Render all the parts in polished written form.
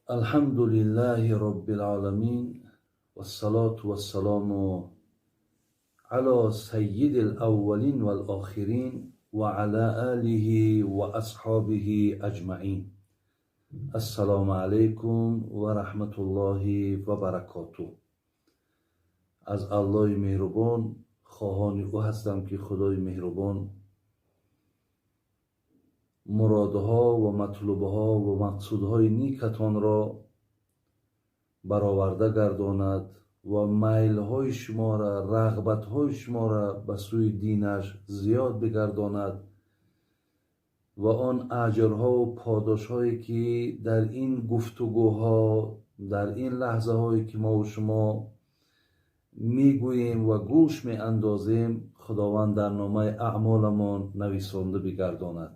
Алҳамду лиллаҳи роббил оламин, вассалоту вассалому ало саййидил аввалин вал охирин ва ала олиҳи ва асҳобиҳи аҷмаин. Ассалому алайкум ва раҳматуллоҳи ва баракотуҳ. Аз Аллоҳи меҳрубон хоҳони ӯ ҳастам, ки Худои меҳрубон муродҳо ва матлубҳо ва мақсудҳои никатонро бароварда гардонад ва майлҳои шуморо, рағбатҳои шуморо ба сӯи динаш зиёд бигардонад ва он аҷрҳову подошҳое, ки дар ин гуфтугӯҳо, дар ин лаҳзаҳое, ки мову шумо мегӯем ва гӯш меандозем, Худованд дар номаи аъмоламон нависонда бигардонад.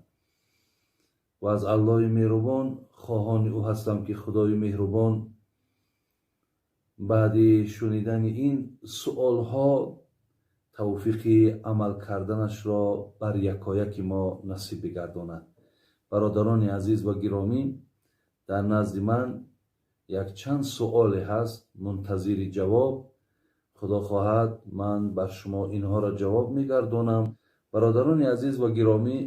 Ва аз Аллоҳи меҳрубон хоҳони ӯ ҳастам, ки Худои меҳрубон баъди шунидани ин суолҳо тавфиқи амал карданашро бар якояки мо насиб бигардонад. Бародарони азиз ва гиромӣ, дар назди ман якчанд суоле ҳаст, мунтазири ҷавоб. Худо хоҳад, ман бар шумо инҳоро ҷавоб мегардонам. Бародарони азиз ва гиромӣ,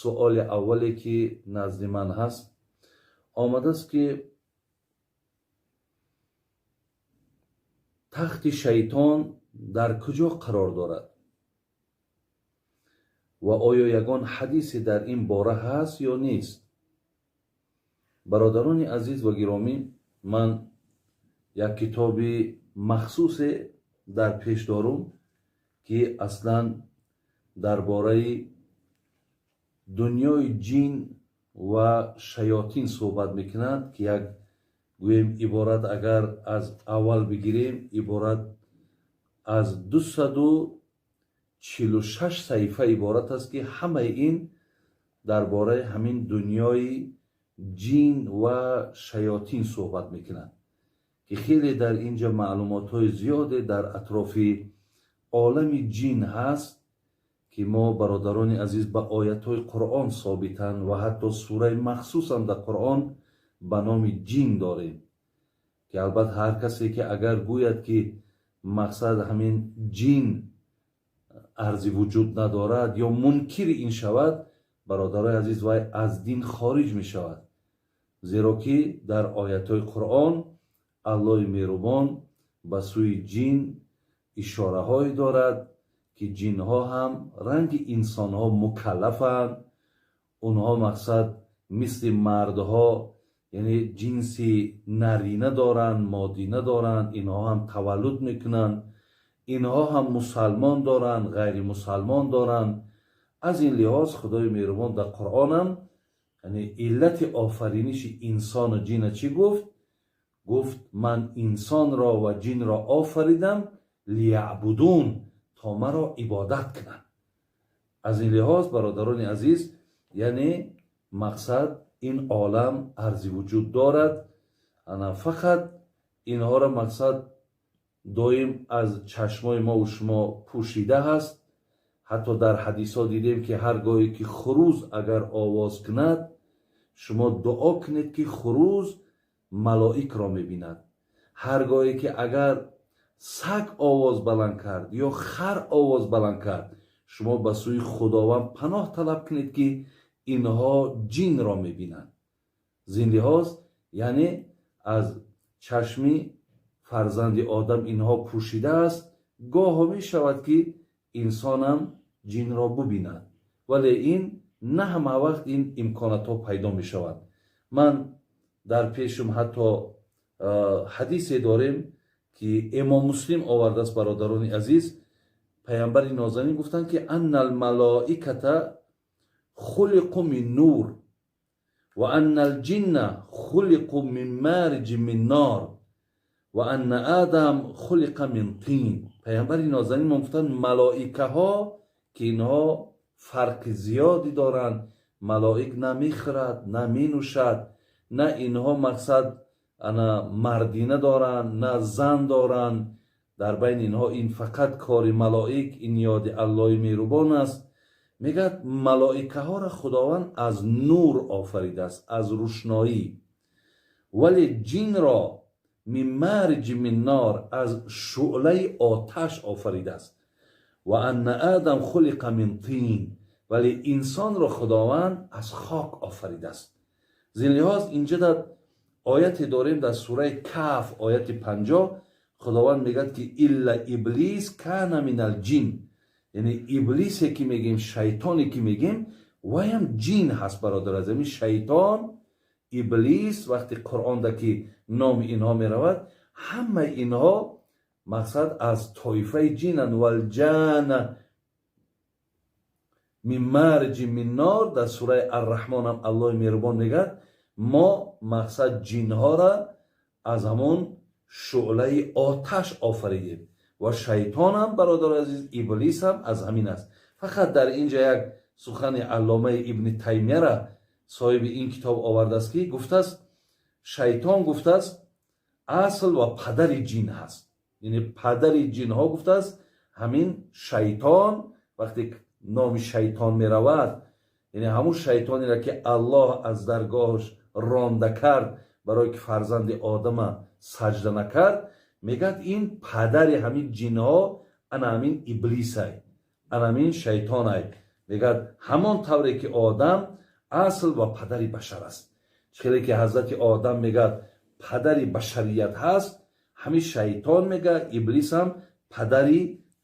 суоли аввале, ки назди ман ҳаст, омадааст, ки тахти шайтон дар куҷо қарор дорад ва оё ягон ҳадисе дар ин бора ҳаст ё нест? Бародарони азиз ва гиромӣ, ман як китоби махсусе дар пеш дорум, ки аслан дар бораи дунёи ҷин ва шаётин суҳбат мекунад, ки як гӯем иборат, агар аз аввал бигирем, иборат аз 246 саҳифа иборат аст, ки ҳамаи ин дар бораи ҳамин дунёи ҷин ва шаётин суҳбат мекунад, ки хеле дар ин ҷо маълумотҳои зиёде дар атрофи олами ҷин ҳаст, ки мо, бародарони азиз, ба оятҳои Қуръон собитанд ва ҳатто сураи махсусам дар Қуръон ба номи ҷин дорем, ки албатта ҳар касе ки агар гӯяд, ки мақсад ҳамин ҷин арзи вуҷуд надорад ё мункири ин шавад, бародарои азиз, вай аз дин хориҷ мешавад, зеро ки дар оятҳои Қуръон Аллоҳи меҳрубон ба сӯи ҷин ишораҳое дорад, ки ҷинҳо ҳам ранги инсонҳо мукаллафанд. Онҳо мақсад мисли мардҳо, яъне ҷинси нарина доранд, модина доранд, инҳо ҳам таваллуд мекунанд, инҳо ҳам мусалмон доранд, ғайримусалмон доранд. Аз ин лиҳоз Худои меҳрубон дар Қуръонам, яъне иллати офариниши инсону ҷина чӣ гуфт? Гуфт: ман инсонро ва ҷинро офаридам лияъбудун, то маро ибодат кунанд. Аз ин лиҳоз, бародарони азиз, яъне мақсад ин олам арзи вуҷуд дорад. Ана фақат инҳоро мақсад доим аз чашмои мову шумо пӯшида ҳаст. Ҳатто дар ҳадисҳо дидем, ки ҳар гоҳе ки хуруз агар овоз кунад, шумо дуо кунед, ки хуруз малоикро мебинад. Ҳар гоҳе ки агар саг овоз баланд кард ё хар овоз баланд кард, шумо ба сӯи Худованд паноҳ талаб кунед, ки инҳо ҷинро мебинанд. Зин лиҳоз, яъне аз чашми фарзанди одам инҳо пӯшидааст. Гоҳо мешавад, ки инсонам ҷинро бубинад, вале ин на ҳама вақт ин имконатҳо пайдо мешавад. Ман дар пешум ҳатто ҳадисе дорем, ки Имом Муслим овардааст. Бародарони азиз, паямбари нозанин гуфтанд, ки анна алмалоиката хулиқу мин нур ва анна алҷинна хулиқу мин мариҷи мин нор ва анна Адам хулиқа мин тин. Паямбари нозанин мо гуфтанд, малоикаҳо, ки инҳо фарқи зиёде доранд, малоик на мехӯрад, на менӯшад, на инҳо мақсад ана мардина доранд, на зан доранд. Дар байни инҳо ин фақат кори малоик, ин ёди Аллоҳи меҳрубон аст. Мегӯяд, малоикаҳоро Худованд аз нур офаридааст, аз рӯшноӣ. Вале ҷинро мин марҷи мин нор, аз шӯълаи оташ офаридааст. Ва анна Адам хулиқа мин тин, вале инсонро Худованд аз хок офаридааст. Зин лиҳоз инҷа дар ояте дорем дар сураи Каҳф, ояти 50, Худованд мегӯяд ки илла иблис кана минал ҷин, яъне иблисе ки мегем, шайтоне ки мегем, ваям ҷин ҳаст. Бародар аз ҳамин шайтон, иблис, вақти Қуръонда ки номи инҳо меравад, ҳамаи инҳо мақсад аз тоифаи ҷинанд. Валҷана мин марҷи мин нор, дар сураи Арраҳмон ҳам Аллоҳи меҳрубон мегӯяд мо мақсад ҷинҳоро аз ҳамон шӯълаи оташ офаридем. Ва шайтонам, бародари азиз, иблисам аз ҳамин аст. Фақат дар инҷа як сухани алломаи Ибни Таймияра соҳиби ин китоб овардааст, ки гуфтааст шайтон, гуфтааст, асл ва падари ҷин ҳаст. Яъне падари ҷинҳо, гуфтааст, ҳамин шайтон. Вақте номи шайтон меравад, яъне ҳамун шайтонеро ки Аллоҳ аз даргоҳаш ронда кард, барое ки фарзанди Одама саҷда накард, мегӯяд ин падари ҳамин ҷинҳо ана ҳамин иблисай, ана ҳамин шайтонай. Мегӯяд ҳамон тавре ки Одам асл ва падари башар аст, хеле ки ҳазрати Одам, мегӯяд, падари башарият ҳаст, ҳамин шайтон, мегӯяд, иблисам падари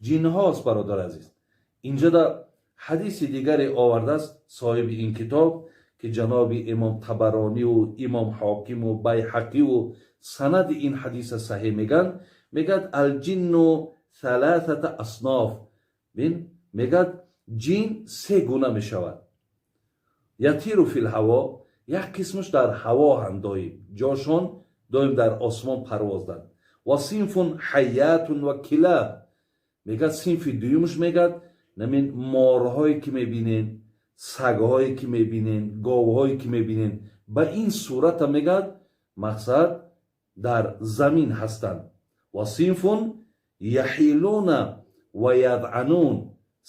ҷинҳост. Бародари азиз, инҷода ҳадиси дигаре овардааст соҳиби ин китоб, ки ҷаноби имом Табарониву имом Ҳокиму Байҳақиву санади ин ҳадиса саҳеҳ мегӯянд. Мегӯяд: алҷинну саласата асноф. Бин, мегӯяд, ҷин се гуна мешавад. Ятиру фил ҳаво, як қисмаш дар ҳаво ҳанд, доим ҷошон доим дар осмон парвозданд. Ва синфун ҳайятун ва килаб, мегӯяд, синфи дуюмаш, мегӯяд, намин морҳое ки мебинен, сагҳое ки мебинен, говҳое ки мебинен, ба ин сурата, мегӯяд, мақсад дар замин ҳастанд. Ва синфун яҳилуна ва ядъанун,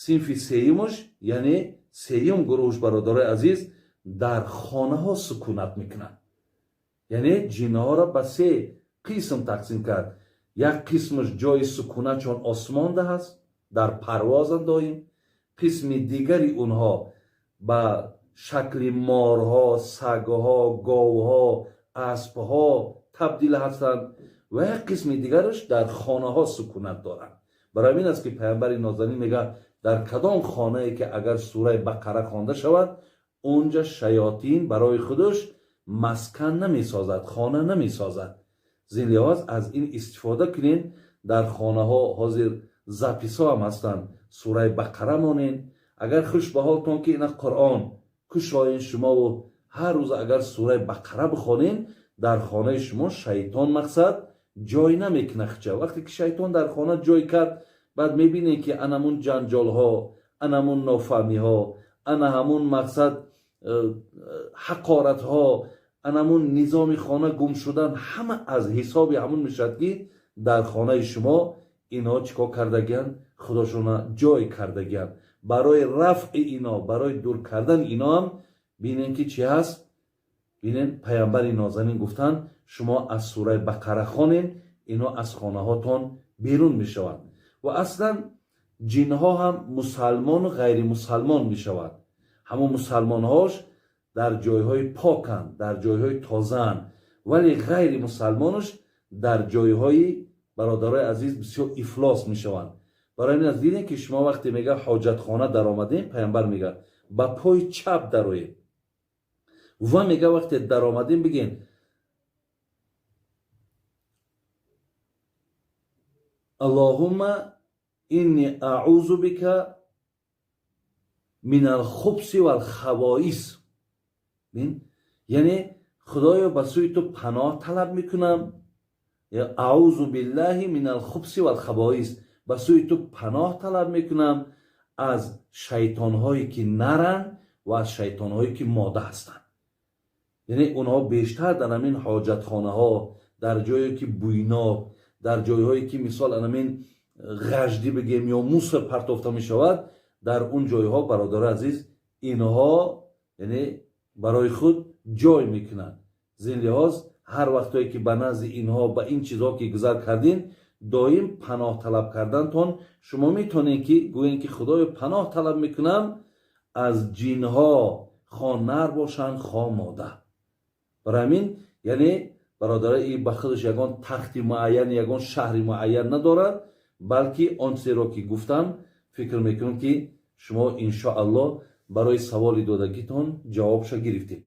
синфи сеюмаш, яъне сеюм гурӯҳш, бародарои азиз, дар хонаҳо сукунат мекунанд. Яъне ҷинҳоро ба се қисм тақсим кард: як қисмаш ҷои сукунатшон осмонда ҳаст, дар парвозанд доим, қисми дигари онҳо ба шакли морҳо, сагҳо, говҳо, аспҳо табдил ҳастанд ва як қисми дигараш дар хонаҳо сукунат доранд. Барои ҳамин аст ки паямбари нозанин мегӯяд: дар кадом хонае ки агар сураи Бақара хонда шавад, онҷа шаётин барои худаш маскан намесозад, хона намесозад. Зин лиҳоз аз ин истифода кунед. Дар хонаҳо ҳозир записҳо ҳам ҳастанд, сураи Бақара монен. Агар хуш ба ҳолтон ки ина Қуръон кушоен шумову ҳар рӯз агар сураи Бақара бихонен, дар хонаи шумо шайтон мақсад ҷой намекунад. Хча вақте ки шайтон дар хона ҷой кард, баъд мебинем ки анамун ҷанҷолҳо, анамун нофаҳмиҳо, ана ҳамун мақсад ҳақоратҳо, анамун низоми хона гум шудан, ҳама аз ҳисоби ҳамун мешавад, ки дар хонаи шумо инҳо чӣ кор кардагиянд, худошона ҷой кардагиянд. Барои рафъи ино, барои дур кардани ино ҳам бинем ки чӣ ҳаст. Бинем, паямбари нозанин гуфтанд: шумо аз сураи Бақара хонен, ино аз хонаҳотон берун мешаванд. Ва аслан ҷинҳо ҳам мусалмону ғайримусалмон мешаванд. Ҳамон мусалмонҳош дар ҷойҳои поканд, дар ҷойҳои тозаанд, вале ғайримусалмонаш дар ҷойҳои, бародарои азиз, бисёр ифлос мешаванд. Барои ҳамин аст, дидем ки шумо вақте мега ҳоҷатхона даромадем, паямбар мега ба пои чап дароед ва мега вақте даромадем, бигем: аллоҳумма инни аъузу бика мин алхубси валхабоис. Яъне худоё, ба сӯи ту паноҳ талаб мекунам, аъузу биллаҳи мин алхубси валхабоис, ба сӯи ту паноҳ талаб мекунам аз шайтонҳое ки наранд ва аз шайтонҳое ки мода ҳастанд. Яъне онҳо бештар дар ҳамин ҳоҷатхонаҳо, дар ҷое ки бӯйнок, дар ҷойҳое ки мисол анамин ғаждӣ бигем ё мусор партофта мешавад, дар он ҷойҳо, бародари азиз, инҳо яъне барои худ ҷой мекунанд. Зин лиҳоз Ҳар вақтое ки ба назди инҳо, ба ин чизҳо ки гузар кардин, доим паноҳ талаб кардантон, шумо метавонед ки гӯем ки: «Худоё, паноҳ талаб мекунам аз ҷинҳо, хо нар бошанд, хо мода». Барои ҳамин, яъне, бародаро, и ба худаш ягон тахти муайян, ягон шаҳри муайян надорад, балки он чизеро ки гуфтам, фикр мекунам, ки шумо, иншоаллоҳ, барои саволи додагитон ҷавобша гирифтед.